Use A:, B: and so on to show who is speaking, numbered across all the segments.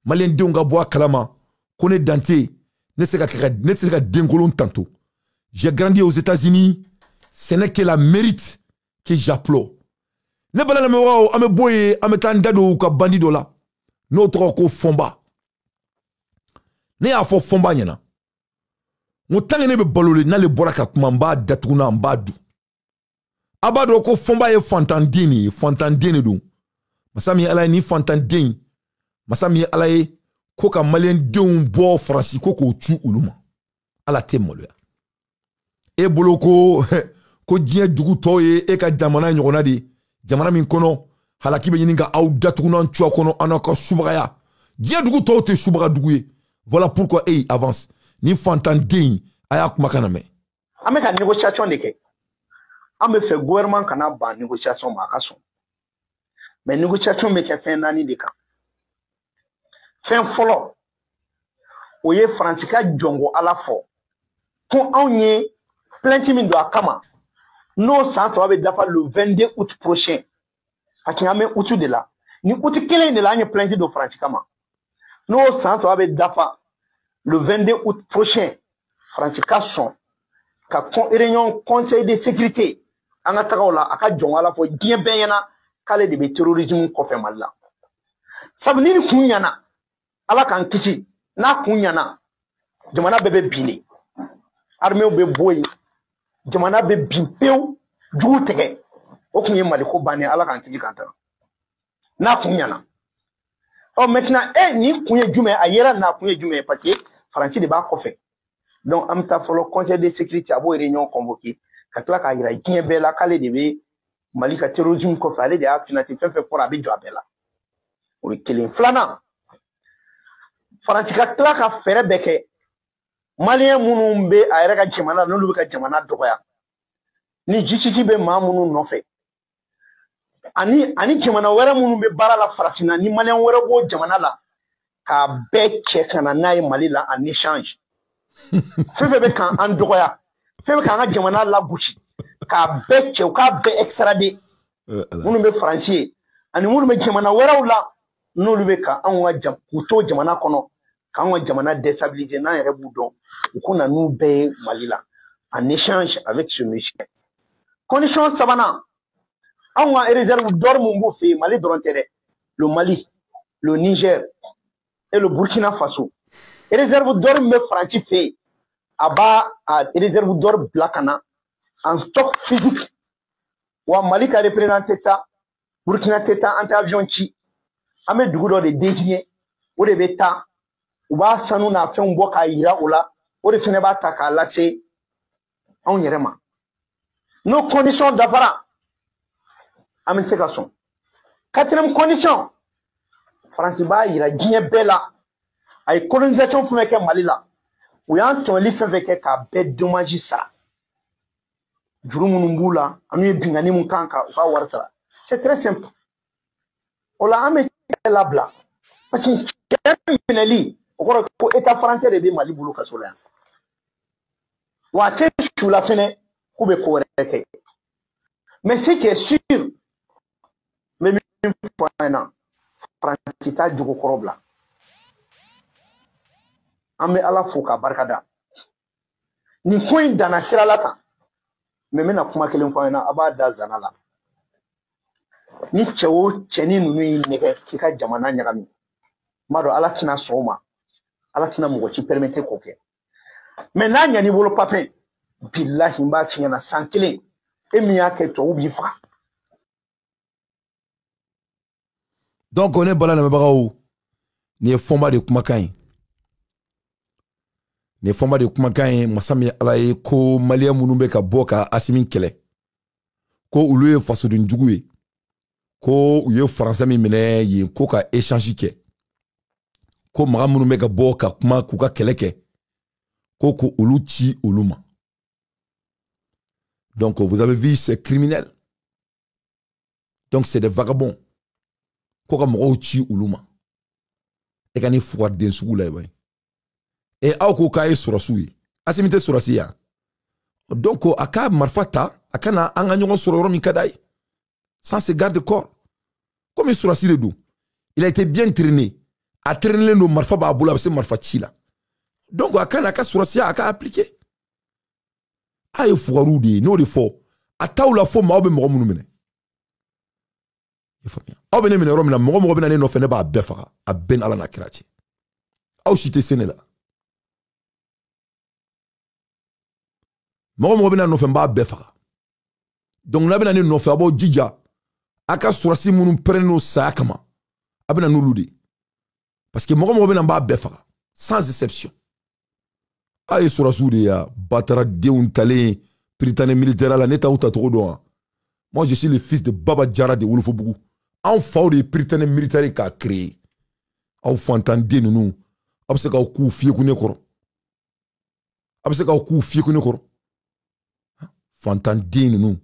A: Malien denw ka bɔ a kalama ko ne Dante ne tɛ se ka denkolon tanto. J'ai grandi aux États-Unis, ce n'est que la mérite que j'applaudis. Ne bala lamɛnbagaw, an bɛ bɔ yen, an bɛ taa n da don u ka bandi dɔ la n'o tɔgɔ ko Fɔnba. Ne y'a fɔ Fɔnba ɲɛna n ko tant que ne bɛ balo le, n'ale bɔra ka kuma, n b'a datugu na, n b'a dun. A b'a dɔn ko Fɔnba ye fantanden de ye, fantanden de don. Masa min ye Ala ye, ni fantanden, masa min ye Ala ye ko ka maliyɛndenw bɔ Faransi ko k'o cu olu ma, Ala tɛ maloya. E bolo ko diɲɛ dugu tɔw ye e ka jamana ɲɔgɔnna de ye, jamana min kɔnɔ halaki bɛ ɲini ka aw datugunan cu a kɔnɔ, an n'aw ka subagaya. Diɲɛ dugu tɔw tɛ subaga dugu ye. Voilà pourquoi e avance. Ni fantanden, a y'a kumakan lamɛn.
B: An bɛ ka négociation de kɛ. An bɛ fɛ gouvernement kana ban négociation ma, a ka sɔn. Mais négociation bɛ kɛ fɛn naani de kan. Fɛn fɔlɔ, o ye Faransi ka jɔnko Ala fɔ ko anw ye plainte min don a kama, n'o san 3 bɛ dafa le 22 août prochain, parce que an bɛ août de la, ni août kelen de la an ye plainte don Faransi kama, n'o san 3 bɛ dafa le 22 août prochain, Faransi ka sɔn ka réunion conseil de sécurité an ka taga o la, a ka jɔn Ala fɔ diɲɛ bɛɛ ɲɛna k'ale de bɛ terrorisme kɔfɛ Mali la. Sabu ni nin kun ɲɛna, Ala k'an kisi, n'a kun ɲɛna, jamana bɛɛ bɛ bin de, armée bɛ bɔ yen, jamana bɛ bin pewu, jugu tigɛ. O kun ye Mali ko bannen, Ala k'an kisi k'an tanga n'a kun ɲɛna. Ɔ maintenant nin kun ye jumɛn, a yera n'a kun ye jumɛn ye, parce que Faransi de b'a kɔfɛ. Donc an bɛ taa fɔlɔ conseil de sécurité, a b'o réunion convoqué ka tila k'a yira diɲɛ bɛɛ la k'ale de bɛ Mali ka terrorisme kɔfɛ, ale de y'a financé, fɛn fɛn fɔra a bɛ jɔ a bɛɛ la. O ye kelen. Filanan, Faransi ka tila ka fɛɛrɛ bɛɛ kɛ maliyɛn minnu bɛ a yɛrɛ ka jamana, n'olu bɛ ka jamana dɔgɔya, ni justice bɛ maa minnu nɔfɛ, ani jamana wɛrɛ minnu bɛ baara la farafinna, ni maliyɛn wɛrɛ b'o jamana la, k'a bɛɛ cɛ ka na n'a ye Mali la en échange. Fɛn fɛn bɛ k'an dɔgɔya, fɛn bɛ k'an ka jamana lagosi, k'a bɛɛ cɛ, u k'a bɛɛ extrader. Minnu bɛ Faransi ye ani minnu bɛ jamana wɛrɛw la, n'olu bɛ ka anw ka k'u to jamana kɔnɔ, k'anw ka jamana déstabiliser, n'an yɛrɛ b'u dɔn, u ko na n'u bɛɛ ye Mali la en échange avec ce monsieur. Condition sabanan, anw ka réserve d'or mun b'u fɛ yen, Mali dɔrɔn tɛ dɛ, le Mali, le Niger et le Burkina Faso. Réserve d'or min bɛ Faransi fɛ yen, a b'a a réserve d'or bila ka na en stock physique. Wa Mali ka représentant tɛ taa, Burkina tɛ taa, an tɛ avion ci, an bɛ dugu dɔ de désigner, o de bɛ taa, u b'a sanu n'a fɛnw bɔ k'a yira o la, o de fɛnɛ b'a ta k'a lase anw yɛrɛ ma. N'o condition dafara, an bɛ se ka sɔn. Quatrième condition, Faransi b'a yira diɲɛ bɛɛ la, a ye colonisation fɛn fɛn kɛ Mali la, u y'an tɔɲɔli fɛn fɛn kɛ k'a bɛɛ dommage sara, juru minnu b'u la, an ye binkanni mun kan kan, u ka wari sara. C'est très simple. O la an bɛ cɛ labila, parce que cɛ minɛli, o kɔrɔ ko état français de bɛ Mali bolo kaso la yan. Wa a tɛ su la fɛnɛ k'u bɛ ko wɛrɛ kɛ. Mais ce qui est sûr, n bɛ min fɔ an ɲɛna, Faransi t'a jogo kɔrɔ bila. An bɛ Ala fo k'a barika da. Nin ko in danna sira la tan, mais n bɛna kuma kelen fɔ an ɲɛna, a b'a da zana la. Ni cɛ o cɛnin ninnu y'i nɛgɛ k'i ka jamana ɲagami, n b'a dɔn Ala tɛna sɔn o ma, Ala tɛna mɔgɔ ci permettre k'o kɛ. Mais n'a ɲan'i bolo papier, bilahi n b'a f'i ɲɛna, san kelen e min y'a kɛ, tubabu b'i faga.
A: Donc ne bala lamɛnbagaw, nin ye Fɔnba de kumakan ye. Nin ye Fɔnba de kumakan ye. Masa min ye Ala ye ko maliyɛn minnu bɛ ka bɔ ka Asimi kɛlɛ, ko olu ye fasoden jugu ye, ko u ye Faransɛ min minɛ yen ko ka échange kɛ, ko maga minnu bɛ ka bɔ ka kuma k'u ka kɛlɛ kɛ, ko ko olu ci olu ma. Donc vous avez vu ces criminels, donc c'est des vagabonds, ko ka mɔgɔw ci olu ma. E ka ni fugariden sugu la ye. E aw ko k'a ye sɔrɔsiw ye, Asimi tɛ sɔrɔsi ya. Donc a ka marifa ta, a ka na an ka ɲɔgɔn sɔrɔ yɔrɔ min ka d'a ye, sans se garde corps. Comme sɔrɔsi de don, il a été bien traîné. A traîné don marifa b'a bolo, a bɛ se marifa ci la. Donc a kan a ka sɔrɔsiya a ka appliquer. A ye fugariw de ye, n'o de fɔ. A t'aw la fo maaw bɛ mɔgɔ minnu minɛ. I faamuya? Aw bɛ ne minɛ yɔrɔ min na, mɔgɔ mɔgɔ bɛ na ne nɔfɛ, ne b'a bɛɛ faga. A bɛɛ ni Ala n'a kira cɛ. Aw si tɛ se ne la. Mɔgɔ mɔgɔ bɛ na nɔfɛ, n b'a bɛɛ faga. Donc n'a bɛ na ne nɔfɛ, a b'aw jija. A ka sɔrɔsi minnu pɛrɛnnen don saya kama, a bɛ na n'olu de ye. Parce que mɔgɔ mɔgɔ bɛ na, n b'a bɛɛ faga. Sans exception. A ye sɔrɔsiw de ye ya, bataradenw talen Prytanée militaire la, ne t'aw ta cogo dɔn wa? Moi, je suis le fils de Baba Diarra de Wolofobugu. Anw faw de ye Prytanée militaire k'a créer. Aw fantanden ninnu, aw bɛ se k'aw k'u fiyɛ ne kɔrɔ. A bɛ se k'aw k'u fiyɛ ne kɔrɔ. Fantanden ninnu.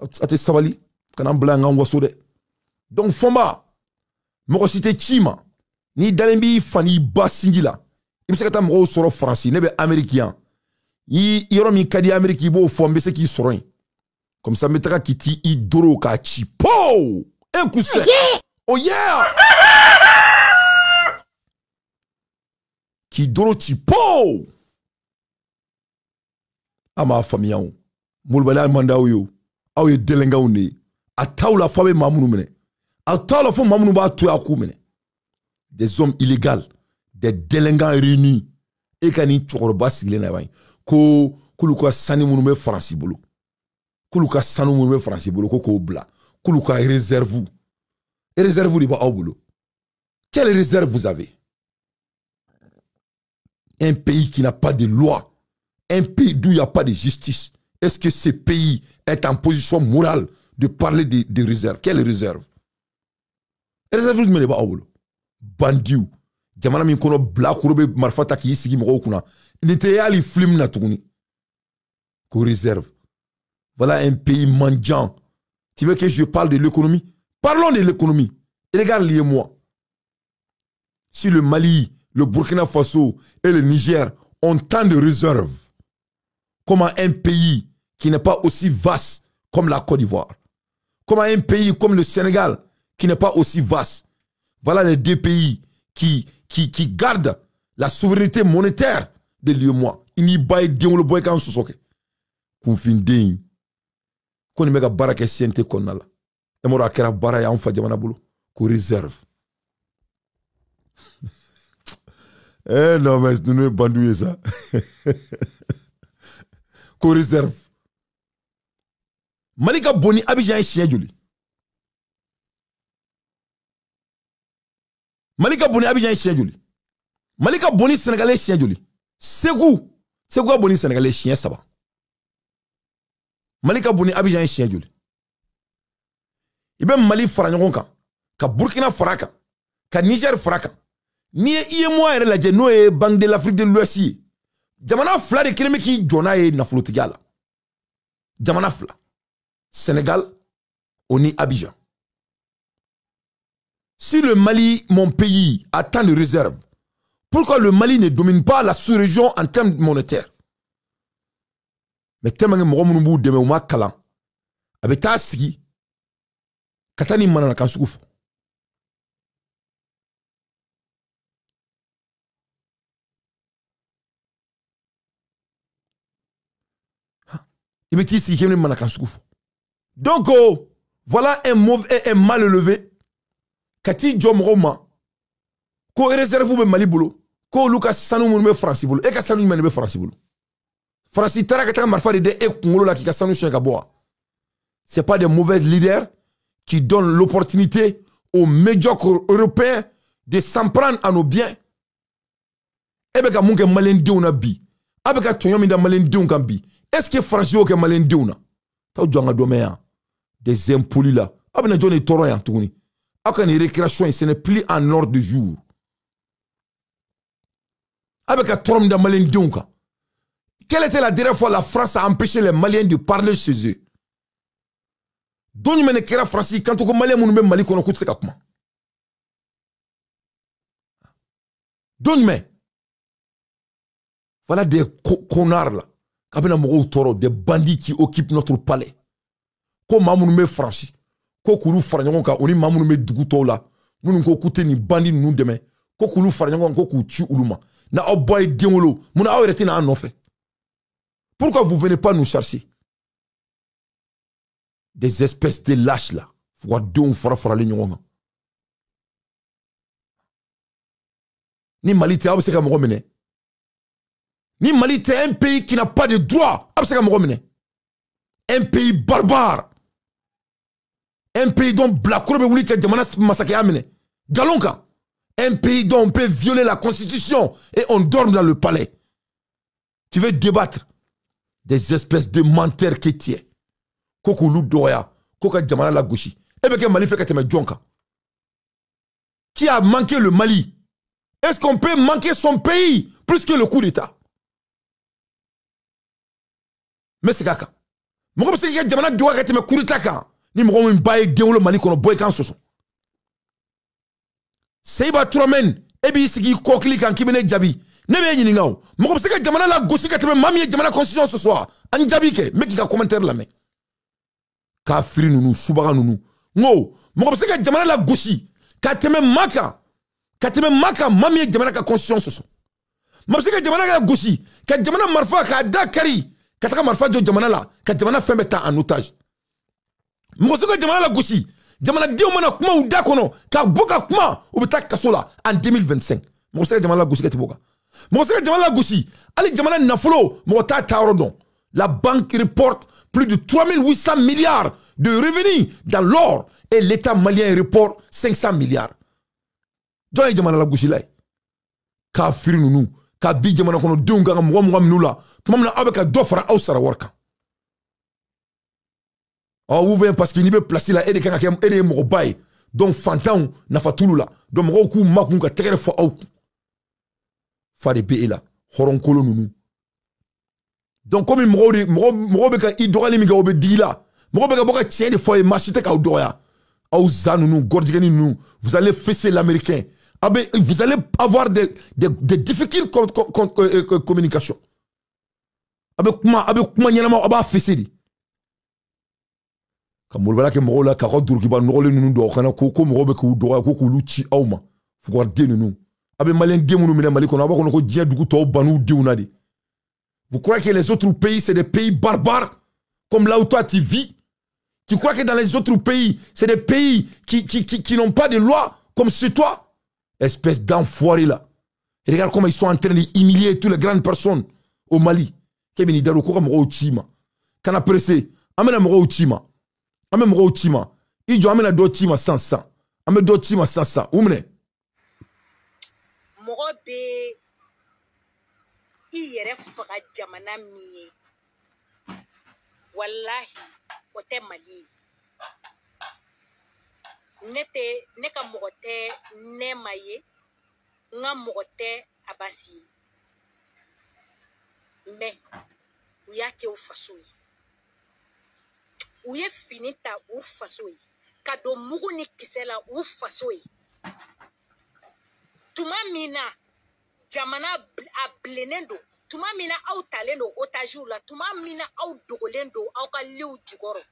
A: A tɛ sabali, kana n bila yan k'an waso dɛ. Donc Fɔnba, mɔgɔ si tɛ ci ma. N'i dalen b'i fa n'i ba sinji la, i bɛ se ka taa mɔgɔw sɔrɔ Faransi, ne bɛ Amérique yan. I yɔrɔ min ka di Amérique, i b'o fɔ, n bɛ se k'i sɔrɔ yen. Comme ça, n bɛ taga k'i t'i i doro k'a ci. Po! Un coup sec. Oh yeah! K'i doro ci. Po! A m'a faamuya o. Molobaliya man d'aw ye o. Aw ye délinquants de ye. A t'aw la fo a bɛ maa minnu minɛ. A t'aw la fo maa minnu b'a to yen a k'u minɛ. Des hommes illégaux, des délinquants réunis. E ka nin cɛkɔrɔba sigilen na ban ko k'olu ka sanu minnu bɛ Faransi bolo, k'olu ka sanu minnu bɛ Faransi bolo, ko k'o bila, k'olu ka réserve, réserve de b'aw bolo. Quelle réserve vous avez? Un pays qui n'a pas de loi, un pays d'où il n'y a pas de justice. Est-ce que ce pays est en position morale de parler de réserve? Quelle réserve? Réserve jumɛn de b'aw bolo? Bandiw. Jamana min kɔnɔ bilakoro bɛ marifa ta k'i sigi mɔgɔw kunna, nin tɛ hali film na tuguni ko réserve. Voilà un pays mendiant. Tu veux que je parle de l'économie? Parlons de l'économie. Regarde liez-moi. Si le Mali, le Burkina Faso et le Niger ont tant de réserves, comment un pays qui n'est pas aussi vaste comme la Côte d'Ivoire, comment un pays comme le Sénégal qui n'est pas aussi vaste, voilà les deux pays qui gardent la souveraineté monétaire de l'UEMOA. Il n'y a pas de boy quand sosoke. Kunfinden. Ko ni mega baara kɛ CNT kɔnɔna la. E m'a dɔn a kɛra baara ye anw fa jamana bolo. Ko réserve. Eh non mais ninnu ye bandiw ye sa. Ko réserve. Mali ka bon ni Abidjan ye siɲɛ joli? Mali ka bon ni Abidjan ye siɲɛ joli? Mali ka bon ni Sénégal ye siɲɛ joli? Segu, Segu ka bon ni Sénégal ye siɲɛ 3. Mali ka bon ni Abidjan ye siɲɛ joli? I bɛ Mali fara ɲɔgɔn kan, ka Burkina fara kan, ka Niger fara kan. N'i ye UEMOA yɛrɛ lajɛ, n'o ye Banque de l'Afrique de l'Ouest ye, jamana 2 de kelen bɛ k'i jɔ n'a ye nafolotigiya la. Jamana 2. Sénégal, o ni Abidjan. Si le Mali, mon pays, a tant de réserves, pourquoi le Mali ne domine pas la sous-région en termes monétaires? Mais tellement que mɔgɔ minnu b'u dɛmɛ u ma kalan, a bɛ taa sigi ka taa ni mananakan sugu fɔ. I bɛ t'i sigi k'i bɛ mananakan sugu fɔ. Donc, oh, voilà un mauvais, un mal élevé. Ka t'i jɔ mɔgɔw ma ko réserve bɛ Mali bolo, ko olu ka sanu minnu bɛ Faransi bolo, e ka sanu jumɛn de bɛ Faransi bolo? Faransi taara ka taga marifa de da e kunkolo la k'i ka sanu suɲɛ ka bɔ wa? C'est pas des mauvais leaders qui donnent l'opportunité aux médiocres européens de s'en prendre à nos biens. E bɛ ka mun kɛ maliyɛndenw na bi? A bɛ ka tɔɲɔ min da maliyɛndenw kan bi? Est-ce que Faransi y'o kɛ maliyɛndenw na? T'aw jɔ an ka dɔ mɛn yan. Des impolis là. A bɛna jɔn de tɔɔrɔ yan tuguni? Aw ka nin récréation, ce n'est plus en ordre du jour. A bɛ ka tɔɔrɔ min da maliyɛndenw kan. Quelle était la dernière fois la France a empêché les Maliens de parler chez eux? Don jumɛn de kɛra Faransi kanto ko Malien minnu bɛ Mali kɔnɔ k'u tɛ se ka kuma? Don jumɛn? Voilà des connards là. K'a bɛna mɔgɔw tɔɔrɔ, des bandits qui occupent notre palais. Ko maa minnu bɛ Faransi, ko k'olu fara ɲɔgɔn kan, o ni maa minnu bɛ dugu tɔw la, minnu ko k'u tɛ nin bandits ninnu dɛmɛ, Ko k'olu fara ɲɔgɔn kan ko k'u ci olu ma. Na aw ba ye den wolo, munna aw yɛrɛ tɛna an nɔfɛ? Pourquoi vous venez pas nous chercher? Des espèces de lâches là. Fo ka denw fara faralen ɲɔgɔn kan. Ni Mali tɛ, aw bɛ se ka mɔgɔ minɛ. Ni Mali tɛ, un pays qui n'a pas de droit, aw bɛ se ka mɔgɔ minɛ. Un pays barbare. Un pays dont bilakoro bɛ wuli ka jamana masakɛya minɛ. Nkalon kan. Un pays dont on peut violer la constitution et on dort dans le palais. Tu veux débattre des espèces de menteurs que tu es. Ko k'olu dɔgɔya, ko ka jamana lagosi. E bɛ kɛ Mali fɛ ka tɛmɛ jɔn kan? Qui a manqué le Mali? Est-ce qu'on peut manquer son pays plus que le coup d'État? Mais c'est kaka. Mɔgɔ bɛ se k'i ka jamana dɔgɔya ka tɛmɛ coup d'État kan? Ni mɔgɔ min ba ye den wolo Mali kɔnɔ, bɔ i kan sɔsɔ. Seiba Touremène, e b'i sigi i kɔkili kan k'i bɛ ne jaabi. Ne b'e ɲininka o. Mɔgɔ bɛ se ka jamana lagosi ka tɛmɛ maa min ye jamana constitution sɔsɔ wa? An jaabi kɛ, n bɛ k'i ka commentaire lamɛn. Kafiri ninnu, subaga ninnu. N ko mɔgɔ bɛ se ka jamana lagosi ka tɛmɛ maa kan, ka tɛmɛ maa kan maa min ye jamana ka constitution sɔsɔ. Maa bɛ se ka jamana lagosi ka jamana marifa k'a da kari, ka taga marifa jɔ jamana la, ka jamana fɛn bɛɛ ta en otage. Mɔgɔ bɛ se ka jamana lagosi, jamanadenw mana kuma u da kɔnɔ ka bɔ ka kuma, u bɛ taa kaso la en 2025. Mɔgɔ bɛ se ka jamana lagosi ka tɛmɛ o kan. Mɔgɔ bɛ se ka jamana lagosi, hali jamana nafolo mɔgɔ t'a taayɔrɔ dɔn. La banque reporte plus de 3800 milliards de revenus dans l'or et l'État malien reporte 500 milliards. Jɔn ye jamana lagosila ye? Kafiri ninnu ka bi jamana kɔnɔdenw kan ka mɔgɔ mugan minɛ u la tuma min na aw bɛ ka dɔ fara aw sara wari kan. Ɔ ou bien parce que n'i bɛ place la, e de kan ka kɛ, e de ye mɔgɔba ye, donc fantanw nafa t'olu la, donc mɔgɔw k'u makun ka tɛgɛrɛ fɔ aw kun. Fa de bɛ e la, hɔrɔnkolo ninnu. Donc komi mɔgɔw de mɔgɔ bɛ ka i dɔgɔyali min kɛ, o bɛ digi i la. Mɔgɔ bɛ ka bɔ ka tiɲɛ de fɔ aw ye, maa si tɛ k'aw dɔgɔya. Aw za ninnu, gɔrɔjigɛni ninnu, vous allez fesser l'Américain. Vous allez avoir des difficultés communication. A bɛ kuma ɲɛnama, a b'a fesser de. Ka molobala kɛ mɔgɔw la k'a ka durukiba nɔgɔlen ninnu don aw kana ko mɔgɔw bɛ k'u dɔgɔya ko k'olu ci aw ma. Fugariden ninnu. A bɛ maliyɛn den minnu minɛ Mali kɔnɔ, a b'a kɔnɔ ko diɲɛ dugu tɔw bann'u denw na de. Vous croyez que les autres pays, c'est des pays barbares, comme là où toi tu vis? Tu crois que dans les autres pays, c'est des pays qui n'ont pas de loi, comme chez toi? Espèce d'enfoiré là. Et regarde comment ils sont en train d'humilier toutes les grandes personnes au Mali. Kebini Daro, ko ka mɔgɔw ci ma. Kana pressé. An bɛna mɔgɔw ci ma. An bɛ mɔgɔw ci ma. I jɔ, an bɛna dɔ ci ma sisan sisan. An bɛ dɔ ci ma sisan sisan. U minɛ.
C: Mɔgɔ bɛ i yɛrɛ faga jamana min ye, walahi o tɛ Mali ye. Ne tɛ, ne ka mɔgɔ tɛ Nɛma ye, n ka mɔgɔ tɛ Abasi ye, mais u y'a kɛ u faso ye. U ye fini ta u faso ye, ka don mugu ni kisɛ la u faso ye. Tuma min na jamana a bilennen don, tuma min na aw talen don otagew la, tuma min na aw dogolen don aw ka liw jukɔrɔ,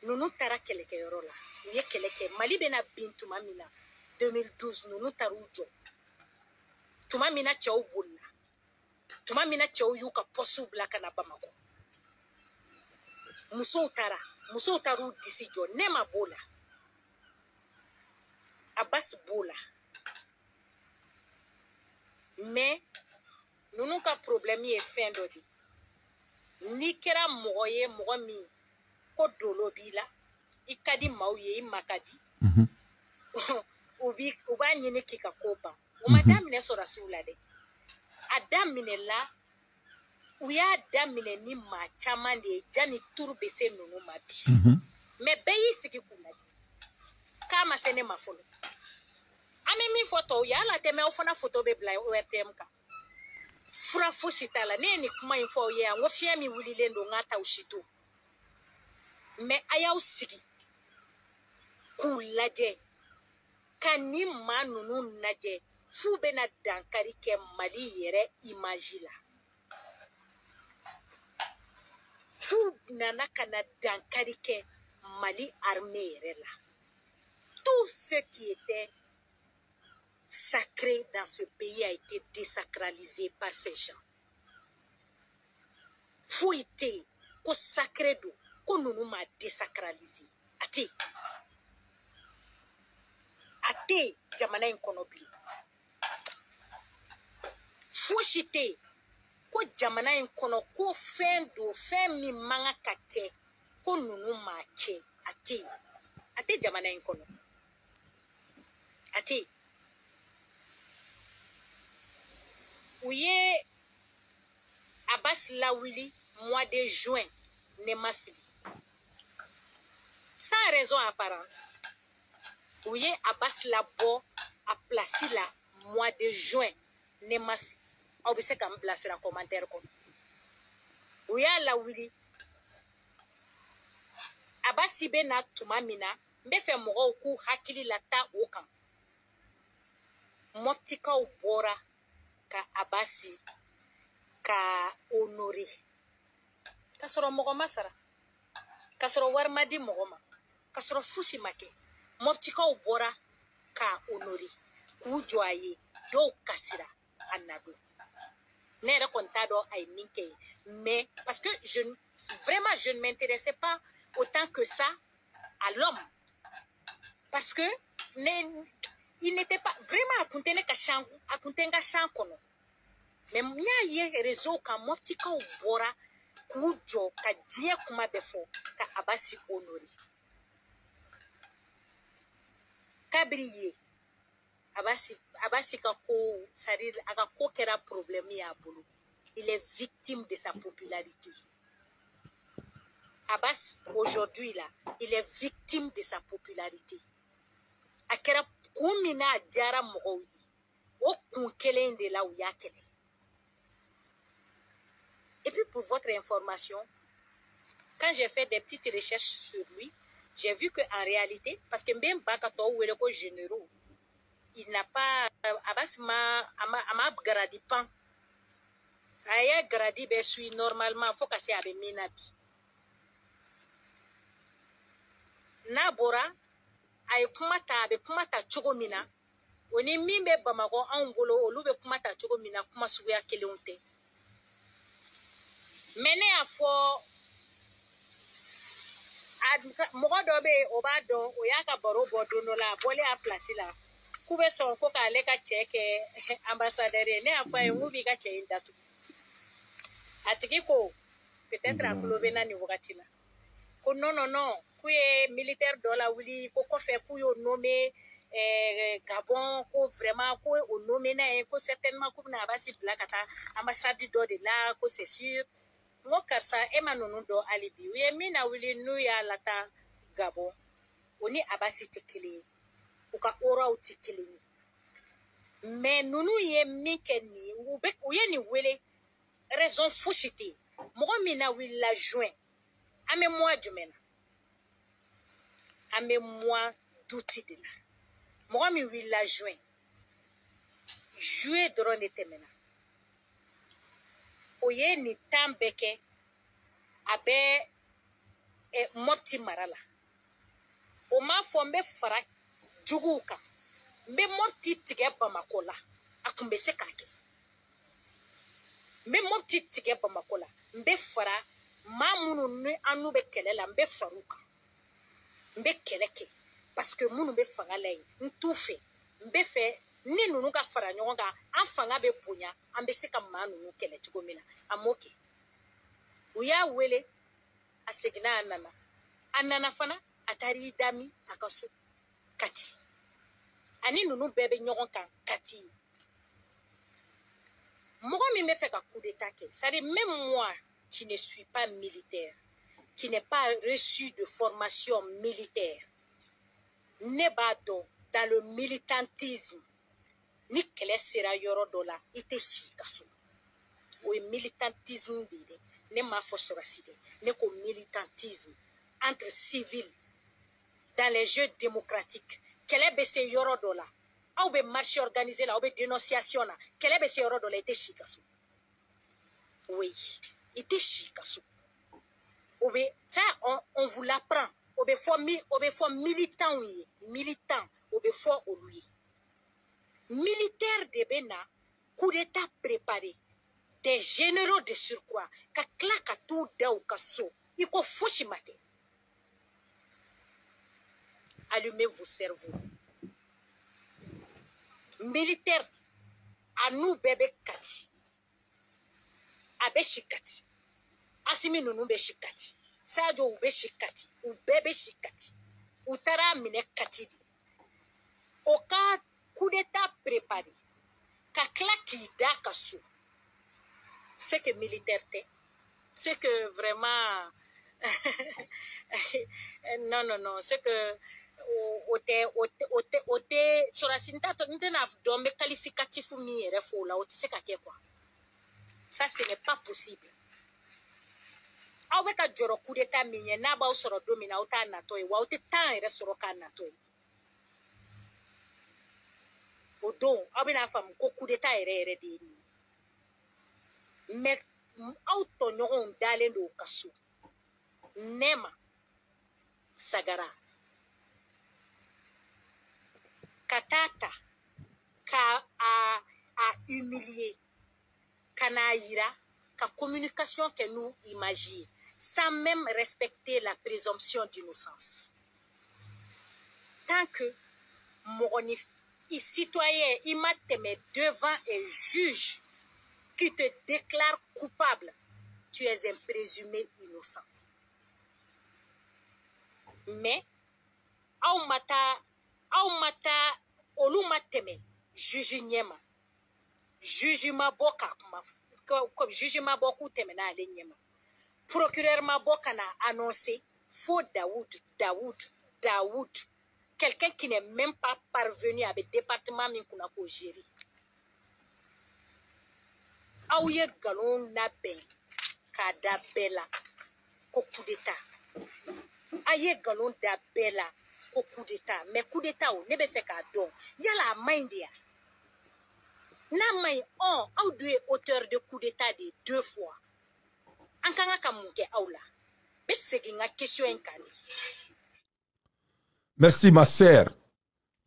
C: ninnu taara kɛlɛkɛyɔrɔ la, u ye kɛlɛ kɛ. Mali bɛna bin tuma min na 2012, ninnu taar'u jɔ. Tuma min na cɛw bolila, tuma min na cɛw y'u ka pɔsiw bila ka na Bamakɔ, musow taara, musow taar'u disi jɔ. Nɛma b'o la, Abasi b'o la, mais ninnu ka problème ye fɛn dɔ de ye. N'i kɛra mɔgɔ ye, mɔgɔ min ko dolo b'i la, i ka di maaw ye, i ma ka di, u b'a ɲini k'i ka ko ban. O ma daminɛ sɔrɔdasiw la dɛ, a daminɛ la, u y'a daminɛ ni maa caman de ye janni turu bɛ se ninnu ma bi. Mais bɛɛ y'i sigi k'u lajɛ k'a ma se ne ma fɔlɔ. An bɛ min fɔ tɔw ye, hali a tɛ mɛn, aw fana photo bɛ bila ORTM kan. Fura fosi t'a la. Ne ye nin kuma in fɔ aw ye yan, n ko fiɲɛ min wulilen don, n k'a t'aw si to. Mais a y'aw sigi k'u lajɛ, ka nin maa ninnu lajɛ f'u bɛna dankari kɛ Mali yɛrɛ image la. F'u nana ka na dankari kɛ Mali armée yɛrɛ la. Tout ce qui était sacré dans ce pays a été désacralisé par ces gens. Foyi tɛ yen ko sacré don ko ninnu m'a désacralisé. A tɛ yen. A tɛ yen jamana in kɔnɔ bilen. Fosi tɛ yen ko jamana in kɔnɔ ko fɛn don fɛn min man kan ka kɛ ko ninnu m'a kɛ. A tɛ yen. A tɛ jamana in kɔnɔ. A tɛ yen. U ye Abbas lawuli mois de juin ne ma fili. Sans raison apparente. U ye Abbas labɔ a place la mois de juin ne ma fili. Aw bɛ se ka n bilasira commentaire kɔnɔ. U y'a lawuli. Abbas bɛ na tuma min na n bɛ fɛ mɔgɔw k'u hakili lata o kan. Mɔptikaw bɔra ka Abbas ka honorer. K'a sɔrɔ mɔgɔ ma sara. K'a sɔrɔ wari ma di mɔgɔ ma. K'a sɔrɔ fosi ma kɛ. Mɔptikaw bɔra ka honorer. K'u jɔ a ye. Dɔw kasira a na don. Ne yɛrɛ kɔni t'a dɔn a ye min kɛ ye. Mais parce que vraiment je ne m'intéressais pas autant que ça à l'homme. Parce que il n'était pas vraiment a kun tɛ ne ka champ a kun tɛ n ka champ kɔnɔ. Mais n y'a ye réseau kan mɔptikaw bɔra k'u jɔ ka diɲɛ kuma bɛɛ fɔ ka Abbas honorer. Kabiri ye Abbas ka ko c'est-à-dire a ka ko kɛra problème ye a bolo. Il est victime de sa popularité. Abbas aujourd'hui là, il est victime de sa popularité. A kɛra kun min n'a diyara mɔgɔw ye, o kun kelen de la u y'a kɛlɛ. Et puis pour votre information, quand j'ai fait des petites recherches sur lui, j'ai vu qu'en réalité, parce que n ba ka tɔw wele ko généraux, il n'a pas, Abbas ma gradi pan. A ye gradi bɛ suit normalement fo ka se a bɛ min na bi. N'a bɔra, a ye kuma ta, a bɛ kuma ta cogo min na, o ni min bɛ Bamakɔ anw bolo, olu bɛ kuma ta cogo min na, kuma suguya kelenw tɛ. Mais ne y'a fɔ mɔgɔ dɔ bɛ yen o b'a dɔn, o y'a ka baro bɔ don dɔ la, a bɔlen a place la, k'u bɛ sɔn ko k'ale ka cɛ kɛ ambassadeur ye. Ne y'a fɔ a ye n k'u b'i ka cɛ in datugu. A tigi ko peut-être a tulo bɛ n na nin wagati la. Ko non non non, k'u ye militaire dɔ lawuli ko kɔfɛ k'u y'o nommé Gabon, ko vraiment ko o nommé n'a ye ko certainement k'u bɛna Abbas bila ka taa ambassade dɔ de la ko c'est sûr. N ko karisa e ma ninnu dɔn hali bi. U ye min lawuli n'u y'a lataa Gabon, o ni Abbas tɛ kelen ye. U ka oraw tɛ kelen ye. Mais ninnu ye min kɛ nin ye, u ye nin wele raison fosi tɛ yen. Mɔgɔ min na wulila juin, an bɛ mois jumɛn na? An bɛ mois d'août de la. Mɔgɔ min wulila juin, juillet dɔrɔn de tɛmɛna. O ye nin temps bɛɛ kɛ a bɛ Mopti mara la. O m'a fɔ n bɛ fara juguw kan, n bɛ Mopti tigɛ Bamakɔ la, a kun bɛ se k'a kɛ. N bɛ Mopti tigɛ Bamakɔ la, n bɛ fara maa minnu ni an n'u bɛ kɛlɛ la, n bɛ far'u kan. N bɛ kɛlɛ kɛ parce que minnu bɛ fanga la yen, n t'u fɛ. N bɛ fɛ ni ninnu ka fara ɲɔgɔn kan, an fanga bɛ bonya, an bɛ se ka maa ninnu kɛlɛ cogo min na. A m'o kɛ. U y'a wele, a seginna a nana. A nana fana, a taara i da min a ka so Kati. Ani ninnu bɛɛ bɛ ɲɔgɔn kan Kati. Mɔgɔ min bɛ fɛ ka coup d'état kɛ, c'est-à-dire même moi qui ne suis pas militaire, qui n'ai pas reçu de formation militaire, ne b'a dɔn dans le militantisme, ni kɛlɛ sera yɔrɔ dɔ la, i tɛ si i ka so. O ye militantisme de ye dɛ. Ne m'a fɔ sɔrɔsi dɛ. Ne ko militantisme entre civils dans les jeux démocratiques. Kɛlɛ bɛ se yɔrɔ dɔ la, aw bɛ marche organisée la, aw bɛ dénonciation na, kɛlɛ bɛ se yɔrɔ dɔ la, i tɛ si i ka so. Oui, i tɛ si i ka so. O bɛ ça on vous l'apprend. O bɛ fɔ mi o bɛ fɔ militants ye, militant o bɛ fɔ olu ye. Militaire de bɛ na coup d'état préparé, des généraux de surcroît, ka tila ka t'u da u ka so i ko fosi ma kɛ. Allumez vos cerveaux. Militaire a n'u bɛɛ bɛ Kati, a bɛ si Kati, Asimi ninnu bɛ si Kati, Sadio u bɛ si Kati, u bɛɛ bɛ si Kati. U taara minɛ Kati de. O ka coup d'état préparé ka tila k'i da ka so. C'est que militaire tɛ, c'est que vraiment non non non, c'est que o tɛ o tɛ o tɛ o tɛ sɔrɔsi. N t'a n tɛna dɔn n bɛ qualificatif min yɛrɛ fɔ o la, o tɛ se ka kɛ quoi. Ça, ce n'est pas possible. Aw bɛ ka jɔrɔ coup d'état min ye, n'a b'aw sɔrɔ don min na, aw t'a natɔ ye, wa aw tɛ temps yɛrɛ sɔrɔ k'a natɔ ye. O don aw bɛna faamu ko coup d'état yɛrɛ yɛrɛ de ye nin ye. Mais aw tɔɲɔgɔnw dalen don u ka so. Nɛma Sagara ka taa ta ka a humilier, ka n'a yira ka communication kɛ n'u image ye, sans même respecter la présomption d'innocence. Tant que mɔgɔ ni citoyen i ma tɛmɛ devant un juge qui te déclare coupable, tu es un présumé innocent. Mais aw ma taa, aw ma taa, olu ma tɛmɛ juge ɲɛ ma, juge ma bɔ ka kuma, juge ma bɔ k'u tɛmɛna ale ɲɛ ma, procureur ma bɔ ka na annoncer fo Daoud Daoud Daoud, quelqu'un qui n'est même pas parvenu a bɛ département min kunna k'o gérer. Aw ye nkalon labɛn k'a da bɛɛ la ko coup d'état, a ye nkalon da bɛɛ la ko coup d'état. Mais coup d'état o, ne bɛ fɛ k'a dɔn yala a man ɲi de ya? N'a man ɲi, ɔ aw dun ye auteur de coup d'état de deux fois, an kan ka mun kɛ aw la? N bɛ segin n ka question in kan de.
A: Merci ma sœur.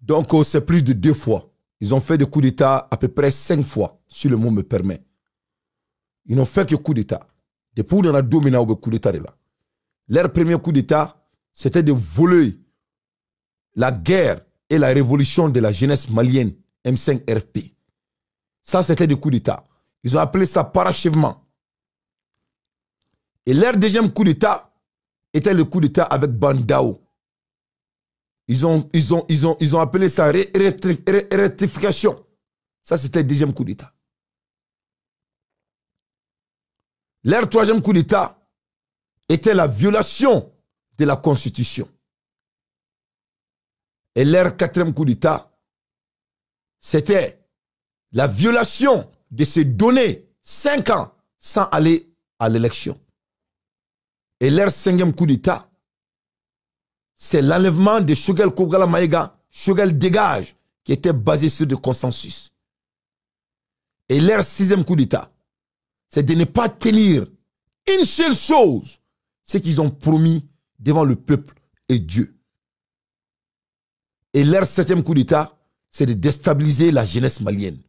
A: Donc c'est plus de 2 fois. Ils ont fait des coups d'état à peu près 5 fois, si le mot me permet. Ils n'ont fait que coup d'état. Depuis où on a dominé au coup d'état de là. Leur premier coup d'état, c'était de voler la guerre et la révolution de la jeunesse malienne, M5 RP. Ça, c'était des coups d'état. Ils ont appelé ça parachèvement. Et leur deuxième coup d'état était le coup d'état avec Bandao. Ils ont appelé ça rectification. Ça, c'était le deuxième coup d'état. Leur troisième coup d'état était la violation de la Constitution. Et leur quatrième coup d'état, c'était la violation de se donner 5 ans sans aller à l'élection. Et leur cinquième coup d'état, c'est l'enlèvement de Choguel Kokalla Maïga, Choguel dégage, qui était basé sur le consensus. Et leur sixième coup d'état, c'est de ne pas tenir une seule chose, ce qu'ils ont promis devant le peuple et Dieu. Et leur septième coup d'état, c'est de déstabiliser la jeunesse malienne.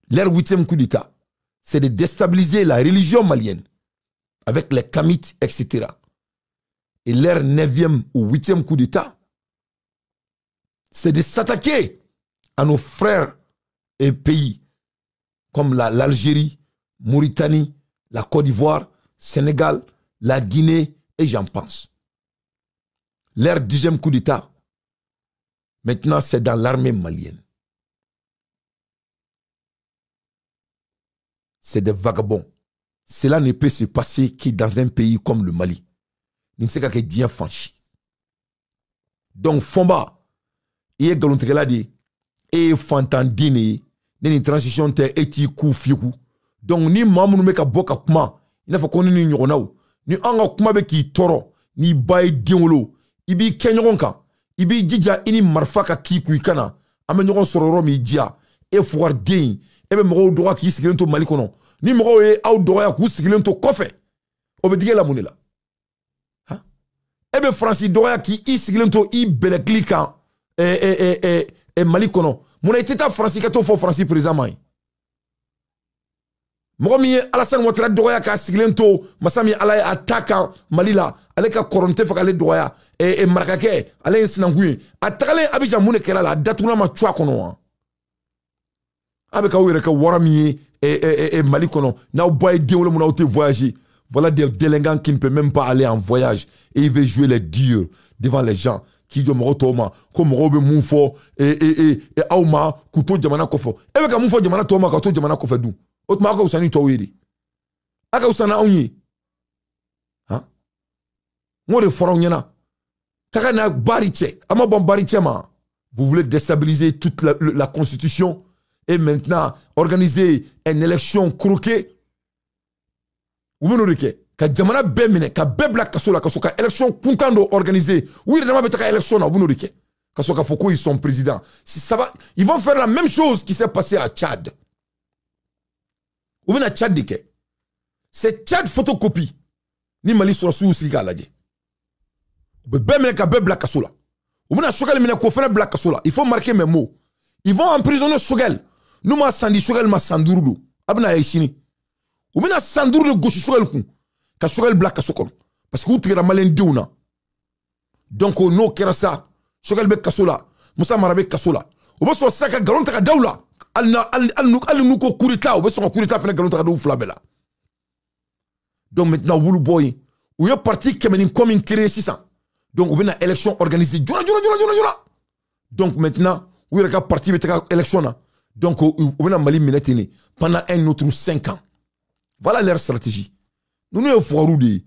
A: Leur huitième coup d'état, c'est de déstabiliser la religion malienne, avec les Kamites, etc. Et leur neuvième ou huitième coup d'état, c'est de s'attaquer à nos frères et pays, comme l'Algérie, Mauritanie, la Côte d'Ivoire, Sénégal, la Guinée, et j'en pense. Leur dixième coup d'état, maintenant, c'est dans l'armée malienne. C'est des vagabonds. Cela ne peut se passer que dans un pays comme le Mali. Ni se ka kɛ diɲɛ fan si. Donc Fɔnba, i ye nkalontigɛla de ye, e ye fantanden de ye, ne ni transition tɛ, e t'i ku fiyeku. Donc ni maa minnu bɛ ka bɔ ka kuma, i n'a fɔ ko ne ni ɲɔgɔnnaw, ni an ka kuma bɛ k'i tɔɔrɔ, n'i ba ye den wolo, i b'i kɛ ɲɔgɔn kan, i b'i jija i ni marifa ka k'i kun i kana, an bɛ ɲɔgɔn sɔrɔ yɔrɔ min diya, e fugariden, e bɛ mɔgɔw dɔgɔya k'i sigilen to Mali kɔnɔ, ni mɔgɔw ye aw dɔgɔya k'u sigilen to kɔfɛ, o bɛ digi e la mun de la? E bɛ Faransi dɔgɔya k'i sigilen to i bɛlɛkili kan Mali kɔnɔ, Mun na i tɛ taa Faransi ka t'o fɔ Faransi président ma ye? Mɔgɔ min ye Alassane Ouattara dɔgɔya k'a sigilen to, masa min Ala ye a ta kan Mali la, ale ka kɔrɔ n tɛ fɛ k'ale dɔgɔya. Marakakɛ, ale ye sinankun ye. A tagalen Abidjan, mun de kɛra la? A datuguna ma cu a kɔnɔ wa? A bɛ k'aw yɛrɛ kɛ wara min ye Mali kɔnɔ, n'aw ba ye den wolo mun na aw tɛ voyager? Voilà des délinquants qui ne peuvent même pas aller en voyage et il veut jouer les durs devant les gens. K'i jɔ mɔgɔ tɔw ma ko mɔgɔw bɛ mun fɔ aw ma k'u to jamana kɔfɛ. E bɛ ka mun fɔ jamana tɔw ma ka to jamana kɔfɛ dun? O tuma aw ka fisa ni tɔw ye de, a ka fisa n'anw ye. Han, n k'o de fɔra aw ɲɛna taga na bari cɛ, a ma bɔn bari cɛ ma. Vous voulez déstabiliser toute la constitution et maintenant organiser une élection croquée. U bɛ n'o de kɛ ka jamana bɛɛ minɛ, ka bɛɛ bila kaso la, ka sɔrɔ ka élection kuntan dɔ organiser. U yɛrɛ dama bɛ taga élection na, u bɛ n'o de kɛ ka sɔrɔ k'a fɔ ko ils sont présidents. Si ça va, ils vont faire la même chose qui s'est passé à Tchad. U bɛna Tchad de kɛ, c'est Tchad photocopie. Ni Mali sɔrɔsiw sigi k'a lajɛ, u bɛ bɛɛ minɛ ka bɛɛ bila kaso la. U bɛna Choguel minɛ k'o fana bila kaso la. Il faut marquer mes mots, ils vont emprisonner Choguel. N'u ma san di Choguel ma, san 5 don, a bɛna ye sini. U bɛna san 5 de gosi Choguel kun ka Choguel bila kaso kɔnɔ, parce que u tigɛra maliyɛndenw na. Donc n'o kɛra sa, Choguel bɛ kaso la, Musa Mara bɛ kaso la, u bɛ sɔrɔ sisan ka nkalon ta ka da u la. Hali n'u ko coup d'état, u bɛ sɔn ka coup d'état fana nkalon ta ka da u fila bɛɛ la. Donc maintenant, u b'olu bɔ yen. U ye parti 100 ni kɔ min créé sisan, donc u bɛna élection organiser joona joona joona joona joona. Donc maintenant, u yɛrɛ ka parti bɛ taga élection na. Donc u bɛna Mali minɛ ten de pendant un autre 5 ans. Voilà leur stratégie. Ninnu ye fugariw de ye.